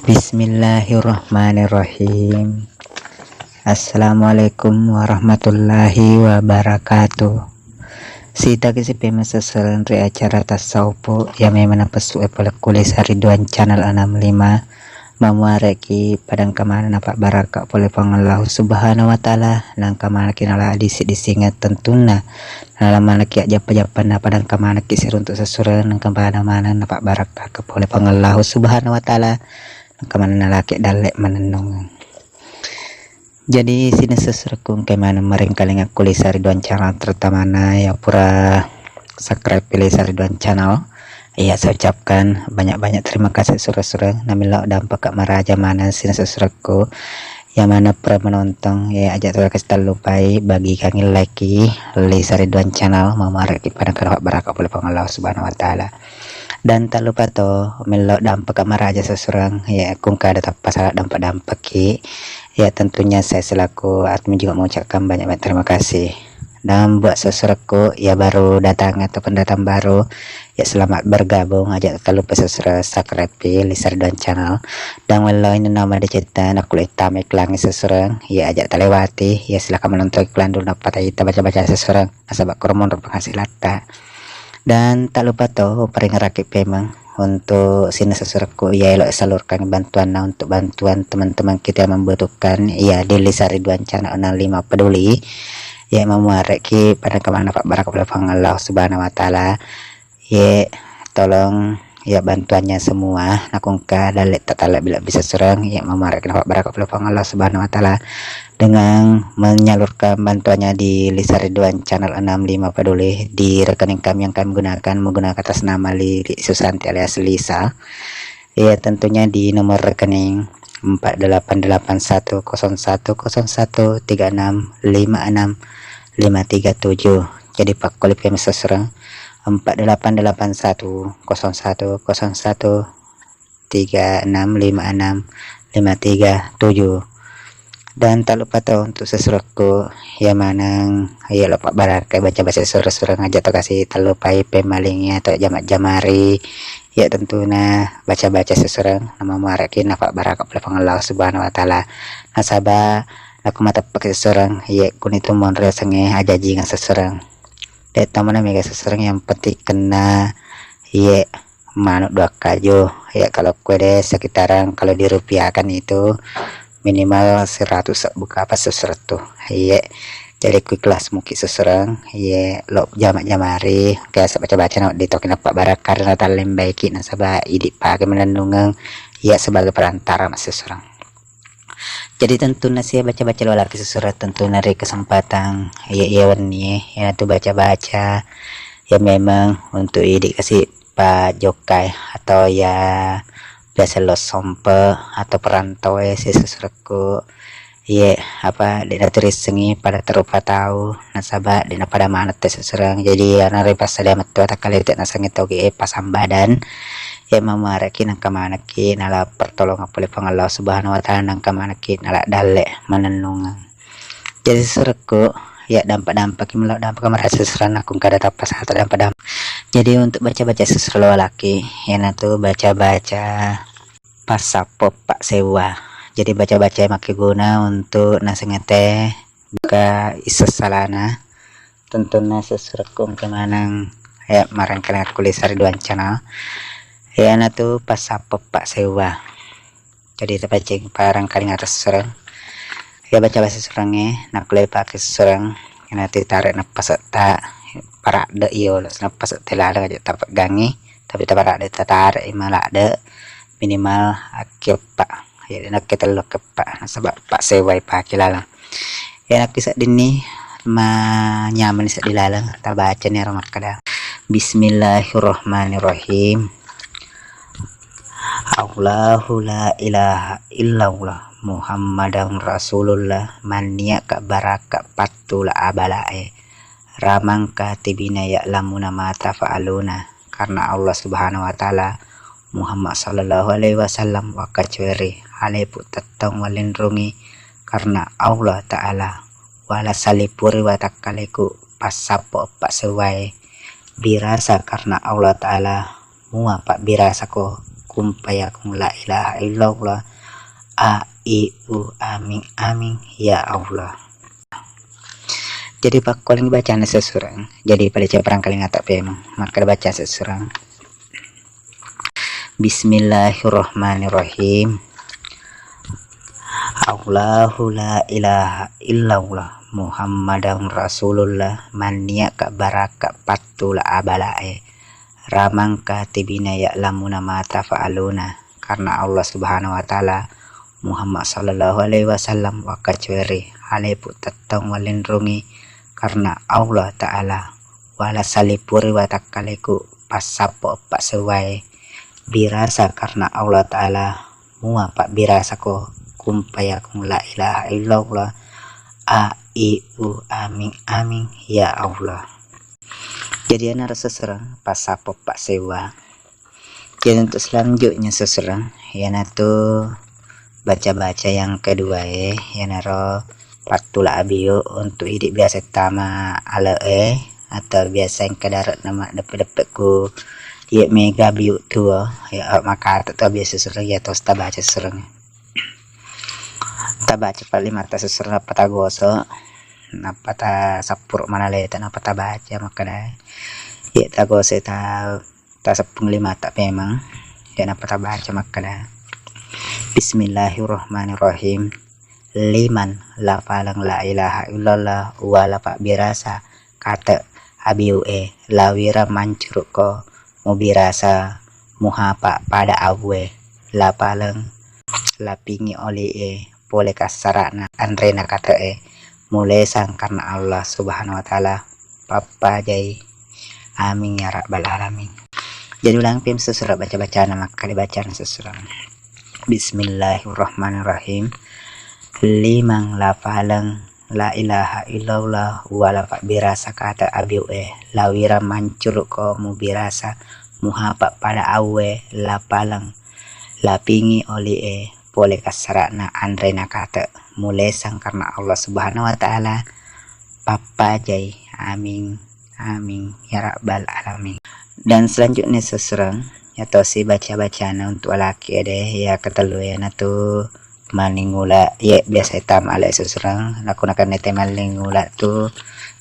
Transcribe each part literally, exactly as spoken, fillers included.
Bismillahirrahmanirrahim. Assalamualaikum warahmatullahi wabarakatuh. Sitaki sipeme sesereng ri acara tassaupo iya memang napessu e pole ku Lisa Ridwan Channel enam lima. Mamuareki padangka maneng napabbarakka pole Puang Allahu Subhanahu wa Ta'ala, nangka manekki nala disi-disingeng tentunna. Nala manekki ajjappa-jappanna padangka manekki siruntu sesereng nangka pada maneng napabbarakka pole Puang Allahu Subhanahu wa Ta'ala. Engka maneng nalaki dalle manennungeng. Jadi sining seserekku engka maneng marengkalinga ku Lisa Ridwan Channel, terutamana ya pura subscribe Lisa Ridwan Channel. Iya, saya ucapkan banyak-banyak terima kasih sureng-sureng. Namillau dampaka maraja maneng sining seserekku. Ya mana pura menonton, ya aja terlupa, terlupai bagikangi like Lisa Ridwan Channel, mamuareki padangka napabbarakka pole Puang Allah Subhanahu wa Ta'ala. Dan tak lupa to, mellau dampaka maraja sesereng, ya kungka ada tappa sala dampa-dampaki. Ya tentunya saya selaku admin juga mengucapkan banyak-banyak terima kasih. Dan buat seserekku ya baru datang atau pendatang baru, ya selamat bergabung, aja tak lupa sesereng subscribe Lisa Ridwan Channel. Dan walau ini nama ada cerita, nak kulit tamai kelangi sesereng, ya aja terlewati, ya silakan menonton iklan dulu, nappa kita baca-baca sesereng. Nasaba koro monro penghasilatta. Dan tak lupa to, peringeraki pemeng untuk sining seserekku iya elo salurkan bantuanna untuk bantuan teman-teman kita yang membutuhkan, iya di Lisa Ridwan Channel enam lima peduli. Ya mamuareki padangka maneng napabbarakka pole Puang Allah Subhanahu wa Ta'ala. Ye tolong ya bantuannya semua nakungka dalle tak talebbi-lebbi sesereng, ya mamuareki napabbarakka pole Puang Allah Subhanahu wa Ta'ala. Dengan menyalurkan bantuannya di Lisa Ridwan Channel enam lima peduli di rekening kami yang kami gunakan, menggunakan atas nama Lili Susanti alias Lisa. Ya tentunya di nomor rekening empat delapan delapan satu kosong satu kosong satu tiga enam lima enam lima tiga tujuh. Jadi pakkoli pemeng sesereng empat delapan delapan satu kosong satu kosong satu tiga enam lima enam lima tiga tujuh. Dan tak lupa to untuk seserekku ya maneng ya lupa baraka baca-baca sesereng-sereng aja to kasi tak lupai pemalingi atau jamak-jamari. Ya tentuna baca-baca sesereng nama muareki napabbarakka pole Puang Allah Subhanahu wa Ta'ala. Nasaba aku mateppeki sesereng, ya kuni tu monro sengnge ajajinga sesereng. De tamana mega sesereng yang penting kena ye manuk dua kaju. Ya kalau kue deh sekitaran kalau dirupiahkan itu minimal seratus sebbu kapang sesereng tu. Ye jadi ku ikhlas muki sesereng, ye lo jamak-jamari, kayak baca-baca no di toki napabbarakka karena tallembaiki nasaba idi pake menennungeng ya sebagai perantara mas sesereng. Jadi tentunna sia baca-baca lo laki sesereng tentunna ri kesempatan iya iya wenni ya tu baca-baca ya memang untuk idi kasi pajokkai atau ya biasa lo sompe atau perantau e si seserekku. Ye apa de naturissengi pada terupa tau nasaba de napada maneng te sesereng. Jadi ana ri passadia mettua takkalete nasengnge togi e pasambadan. Ya mamuareki nangka manekki nala pertolongan pole Puang Allah Subhanahu wa Ta'ala, nangka manekki nala dalle manennungeng. Jadi seserekku ya dampa-dampaki melo dampa kamera sesereng aku kada tappa satu dampa-dampa. Jadi untuk baca-baca sesereng lo laki, iyanatu baca-baca passappo eppa sewwa. Jadi baca-baca makkeguna untuk nasengete buka isessalana. Tentunna seserekku engka maneng ya marengkalinga ku Lisa Ridwan Channel. Iyanatu passappo eppa sewwa. Jadi tapaccing parengkalinga sesereng. Ya baca-baca seserengnge nakkulle pake sesereng. Iyanatu tare nappa setta paradde iyo nappa setta laleng aja tapeggangi. Tapi taparadde tatare maladde minimal akkieppa. Jadi nakke tellu akkieppa nasaba passewwai pake laleng. Ya nakki seddinni manyameni seddi laleng tabacani ero makkeda Bismillahirrahmanirrahim. Allahu la ilaha illallah Muhammadan Rasulullah. Manniaka barakka pattula abalae ramang katibina ya'lamuna ma tafa'aluna. Karena Allah Subhanahu wa Ta'ala Muhammad sallallahu alaihi wasallam wakkacueri alepu tettong walinrungi karena Allah Ta'ala wala salipuri watakkaleku passappo eppa sewwae birasa karena Allah Ta'ala mua pabbirasako kun fayakun, la ilaha illallah, a i u, amin amin ya Allah. Jadi pakkuling bacana sesurang. Jadi pada caprang kaling atak pemang. Maka baca sesurang. Bismillahirrahmanirrahim. Allahu la ilaha illallah Muhammadan Rasulullah, manniaka baraka pattula abalae, ramang katibina ya'lamuna ma tafa'aluna, karena Allah Subhanahu wa Ta'ala, Muhammad sallallahu alaihi wasallam wakkacueri, alepu tettong walinrungi karena Allah Ta'ala, wala salipuri watakkaleku passappo eppa sewwae, birasa karena Allah Ta'ala, mua pabbirasako kun fayakun, la ilaha illallah, a i u, amin amin ya Allah. Jadi iyanaro sesurang passappo eppa sewwa. Jadi untuk selanjutnya sesurang, iyanatu baca-baca yang kedua e, iyanaro pattula abiu untuk idi biasa tama ale e, atau biasa engka dare nama deppe-deppe ku iye mega abiu tuo, ya makata tu biasa sesurang ya, tosta baca sesurang. Tabaca pa limata sesurang, nappa tagoso, nappa tasappuru manaleta, nappa tabaca makkeda, iye tagoso ta taseppung limata pemang, ya nappa tabaca makkeda, Bismillahirrahmanirrahim. Liman lafaleng la ilaha illallah wala pabbirasa kate abiu e, lawira mancurukko mubirasa muhapa pada awwe, lafaleng lapingi oli e pole kassarana anrena kate e, mulesang karena Allah Subhanahu wa Ta'ala, pappajai. Amin ya rabbal alamin. Jadi ulang pem sesurang baca-bacana, makkeda bacana sesurang. Bismillahirrahmanirrahim. Limang lafaleng la ilaha illallah wala pabbirasa kate abiu e, lawira mancurukko mubirasa muhapa pada awwe, lafaleng lapingi oli e pole kassarana anrena kate, mulesang karena Allah Subhanahu wa Ta'ala, pappajai. Amin amin ya rabbal alamin. Dan selanjutnya sesurang, yatosi baca-bacana untuk alaki ede, ya ketellu iyanatu manning ula, ye biasa tama ale sesurang, nakuna kennete manning ula tu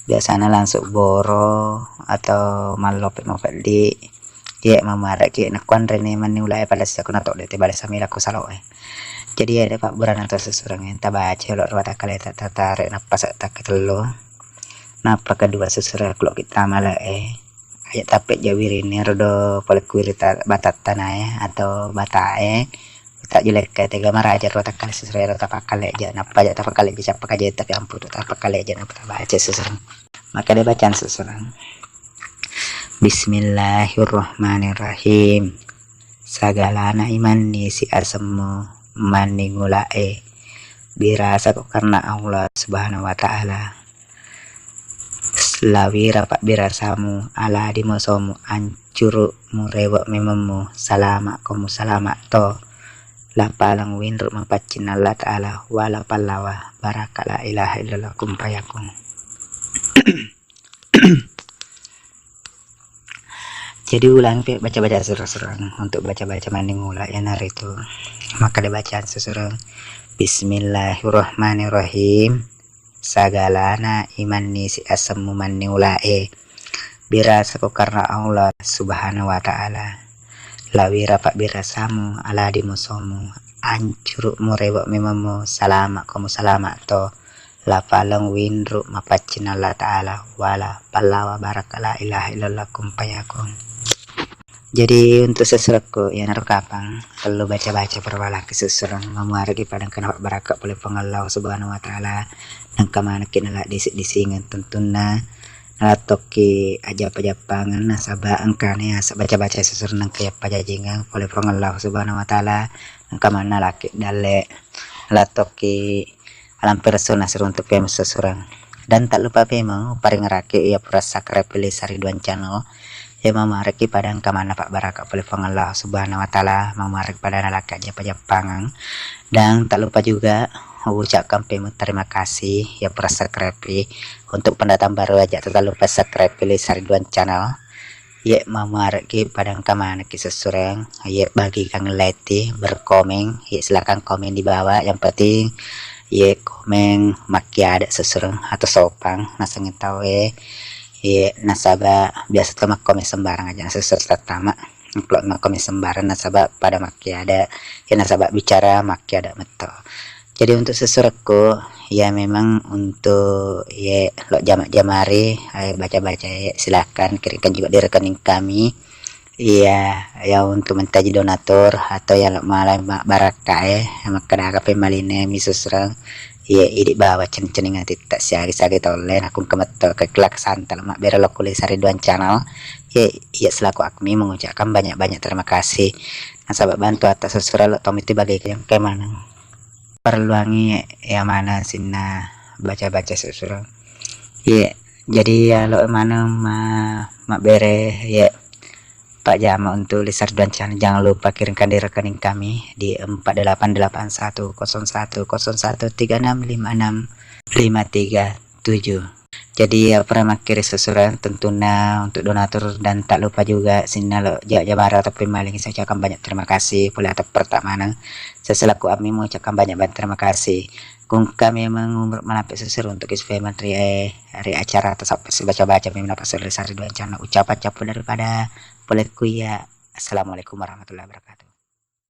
biasana langsung boro atau mallope mapeddi. Ye mamareki nakkuanreni manning ula e, pada sakuna todde te bale samila ko salo e. Jadi ede pabburana to sesurang e, tabaca lo ruwa takkaleta, tatare nappa sa takketellu. Nappa kedua sesurang lo kita male e. Aja tappe jawirini rodo pole kuirita batattana e atau bata e. Tajulekka tega maraja ro takkale sesurang ro tapakkale ja, nappa ja tapakkale ja cappa kaja tapi amputu tapakkale ja nappa tabaca sesurang. Makkeda bacaan sesurang. Bismillahirrahmanirrahim. Sagalana imanni si asemmu manning ula e, birasako karena Allah Subhanahu wa Ta'ala. Lawira pabbirasamu, aladi mosomu, ancuru murewe mememmu, salama ko musalama to. Lapaleng winru mapaccinna Allah Ta'ala, wala pallawa baraka la ilaha illallah kun fayakun. Jadi ulang pe baca-baca sesurang-surang untuk baca-baca manning ula, iyanaritu makkeda bacaan sesurang. Bismillahirrahmanirrahim. Sagalana imanni si asemmu manning ula e, birasako karena Allah Subhanahu wa Ta'ala. Lawira pabbirasamu, aladi musomu, ancuru murewe mememmu, salama ko musalama to. Lapaleng winru mapaccinna Allah Ta'ala, wala pallawa baraka la ilaha illallah kun fayakun. Jadi untuk sesurekku iyanaro kapang tellu baca-baca perwalaki sesurang, mamuaregi padang kena baraka pole Puang Allah Subhanahu wa Ta'ala, nengka manekki nala disi-disingeng tentunna nalattokki ajappa-jappangeng nasaba engkani asa baca-baca sesurang nengka yappa jajingeng pole Puang Allah Subhanahu wa Ta'ala, engka manna laki dalle lattokki alampe resuna siruntu pemeng sesurang. Dan tak lupa pemeng paringeraki iya pura subscribe Lisa Ridwan Channel. Ya mamareki pada engka manna pabbaraka pole Puang Allah Subhanahu wa Ta'ala, mamareki pada nalaki ajappa-jappangeng. Dan tak lupa juga ucapkan pemeng terima kasih ya pura subscribe untuk pendatang baru aja, tak lupa subscribe Lisa Ridwan Channel. Ye mamuarekki pada engka manekki sessureng, ye bagikan like, berkomeng, ye silakan komen di bawah. Yang penting ye komeng makkiada sessureng atau sopang nasengnge tauwe. Ye nasaba biasa to makkomeng sembarang aja, sessureng tattama. Kalau makkomeng sembarang nasaba pada makkiada, ye nasaba bicara makkiada metto. Jadi untuk sessurekku, ya memang untuk ye lo jama-jamari, eh, baca-baca, ye silakan kirimkan juga di rekening kami. Iya, ya untuk mentaji donatur atau ya lo malai ma-, barakka, eh, makkadaka pemmaline mi sessureng, ye idi bawa cening-cening ati tak siagi-siagi tolle nakung kemetto ke kelak santa lo mabbere lo kulit sari duan channel. Ye, iya selaku admin mengucapkan banyak-banyak terima kasih. Nasaba bantu atta sessureng lo tomiti bagi yang kemaneng. Perluangi ya mana sinna baca-baca sessureng. Ye, jadi ya lo maneng ma-, mabbere ye pajama untuk Lisar Duancana. Jangan lupa kirimkan di rekening kami di empat delapan delapan satu kosong satu kosong satu tiga enam lima enam lima tiga tujuh. Jadi ya pura makkiri sessureng tentunya untuk donatur dan tak lupa juga sinna lo ja-, jabara tapi maling saya ucapkan banyak terima kasih pole atau pertama saya selaku admin mengucapkan banyak banyak terima kasih. Kung kami memang umur melampe sessureng untuk Ispeman ri, eh, ri acara atau sampai baca-baca memang apa sessureng Lisar Duancana. Ucapan capu daripada pole kuya. Assalamualaikum warahmatullahi wabarakatuh.